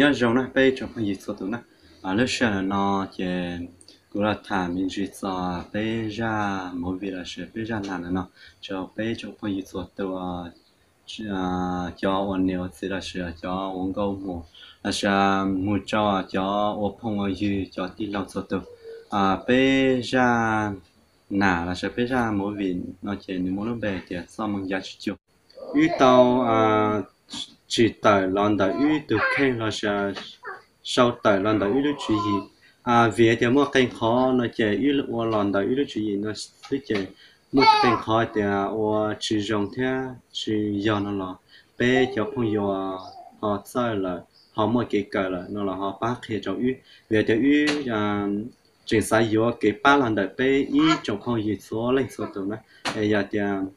Nyob zoo na peb tsoom phooj ywg txhua tus na. Lub sij hawm no ces kuv los tham me ntsis txog peb zaj movie los sis peb zaj nam no rau peb tsoom phooj ywg txhua tus, cov ua niam ua txiv los sis cov ua nkauj muam los sis mus rau cov ua phooj ua ywg cov tij laug txhua tus. Peb zaj nam los sis peb zaj movie no ces nws muaj lub npe tias Txoj Moo Yav Tsis Cuag. Wb tau tsim tawm los ntawm wb tus kheej los sis sau tawm los ntawm wb lub tswv yim. Vim tias muaj qee qhov no ces wb ua los ntawm wb lub tswv yim no xwb ces muaj qee qhov tias ua tsis zoo thiab tsis yog no los peb cov phooj ywg ho txawj lawm ho muaj kev kawm lawm no los ho pab qhia rau wb. Vim tias wb tseem xav yuav kev pab los ntawm peb ib tsoom phooj ywg txhua leej txhua tus na. Es yog tias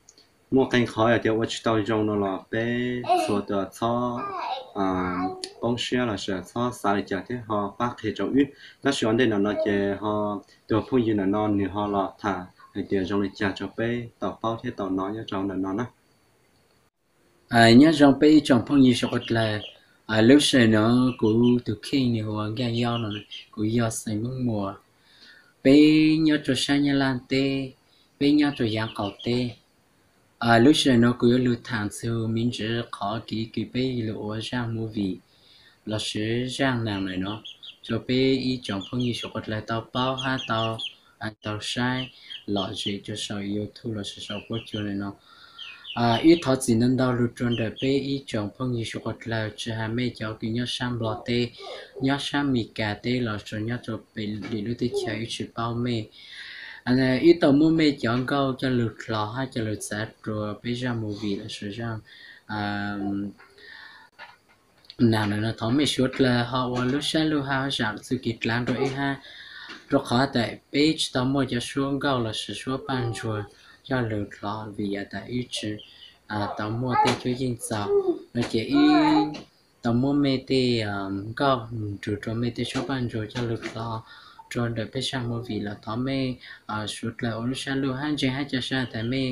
muaj qee qhov yog tias ua tsis tau zoo no los peb txhua tus txhob poob siab los sis txhob xav li cas thiab ho pab qhia rau wb. Tab sis ua ntej ntawm no ces ho tus phooj ywg ntawm no nws ho los tham hais tias zoo li cas rau peb tau paub thiab tau hnov nyob rau ntawm no na. Nyob zoo peb ib tsoom phooj ywg suav qhuav dlawg. Lub sij hawm no kuv tus kheej nws hu ua Nkaj Yob no, kuv yog xeem Hmoob Muas. Peb nyob rau sab Nyab Laj teb, peb nyob rau yav qaum teb. Lub sij hawm no kuv yuav lug tham txug me ntsis qhov kev kws peb lug ua zaj movie lossis zaj nam no rau peb ib tsoom phooj ywg suav qhuav dlawg tau paub hab tau, tau saib lom zem rau saum YouTube lossis saum huab cua no. Wb thov txim ntau ntau lug rua ntawm peb ib tsoom phooj ywg suav qhuav dlawg, tsis has mej cov kws nyob sab Nplog teb, nyob sab Amelikas teb lossis nyob rau pem lwm lub teb chaws wb tsis paub mej. Wb tau muab mej cov nkauj coj lug dlhau hab coj lug txav rua peb zaj movie lossis zaj nam no, thov mej suav dlawg ho ua lub sab lug hab zam txuj kev dlaav rua wb hab, rua qhov tas peb tsis tau muaj cov suab nkauj lossis suab paj ntsuag coj lug dlhau vim yog tas wb tsis tau muaj tej cuab yeej txaus no ces wb tau muab mej tej nkauj nrug rua mej tej suab paj ntsuag coj lug dlhau rua ntawm peb zaj movie los thov mej suav dlawg ua lub sab lug hab ntseeg hab ca sa tas mej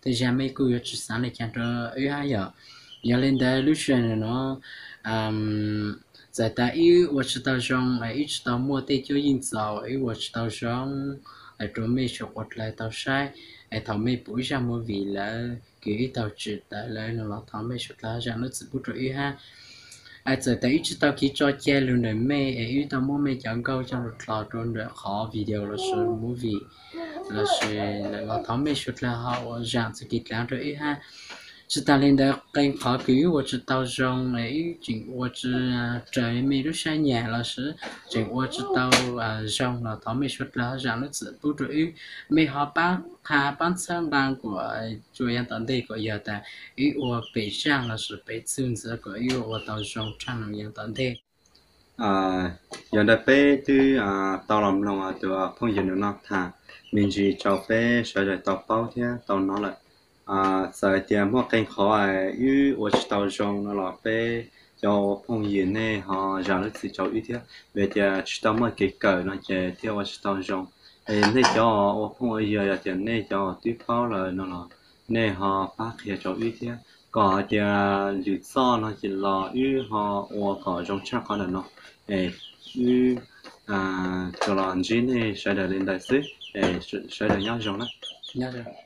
tej zag mej kuj yuav tsis xaav le caag rua wb hab yom. Yog le ntawd lub sij hawm no txawm tas wb ua tsis tau zoo, wb tsis tau muaj tej cuab yeej txaus, wb ua tsis tau zoo rua mej suav qhuav dlawg tau saib, es thaum mej pum wb zaj movie lawm kws wb tau tsim tawm lawm no los thov mej suav dlawg zam lub txim pub rua wb hab. Txawm tas wb tsis tau kev tso cai lug ntawm mej es wb tau muab mej cov nkauj coj lug dlhau rua ntawm qhov video lossis movie lossis los thov mej suav dlawg ho ua zam txuj kev dlaav rua wb hab. Tsis tas le ntawd qee qhov kws wb ua tsis tau zoo, wb tseem ua tsis raws mej lub sab nyam lossis tseem ua tsis tau zoo los thov mej suav dlawg ho zam lub txim pub rua wb. Mej ho pab qha pab txhawb nqaa kuas txuas yav tom ntej kuas yog tas wb ua pem zaj lossis pem txuj ntxiv kuas wb ua tau zoo tshaj no yav tom ntej. Yog ntawd peb twb tau los mloog tus phooj ywg no tham me ntsis rau peb sawv daws tau paub thiab tau hnov lawm. Txawm tias muaj qee qhov wb ua tsis tau zoo no los peb cov ua phooj ywg nej ho zam lub txim rau wb thiab, vim tias tsis tau muaj kev kawm no ces thiaj ua tsis tau zoo. Es nej cov ua phooj ua ywg yog tias nej cov twb paub lawm no los nej ho pab qhia rau wb thiab, kom hais tias lwm txoj no ces los wb ho ua kom zoo tshaj qhov ntawm no. Es wb tsuas los ntsib nej sawv daws li ntawd xwb, es sawv daws nyob zoo na. Nyob zoo.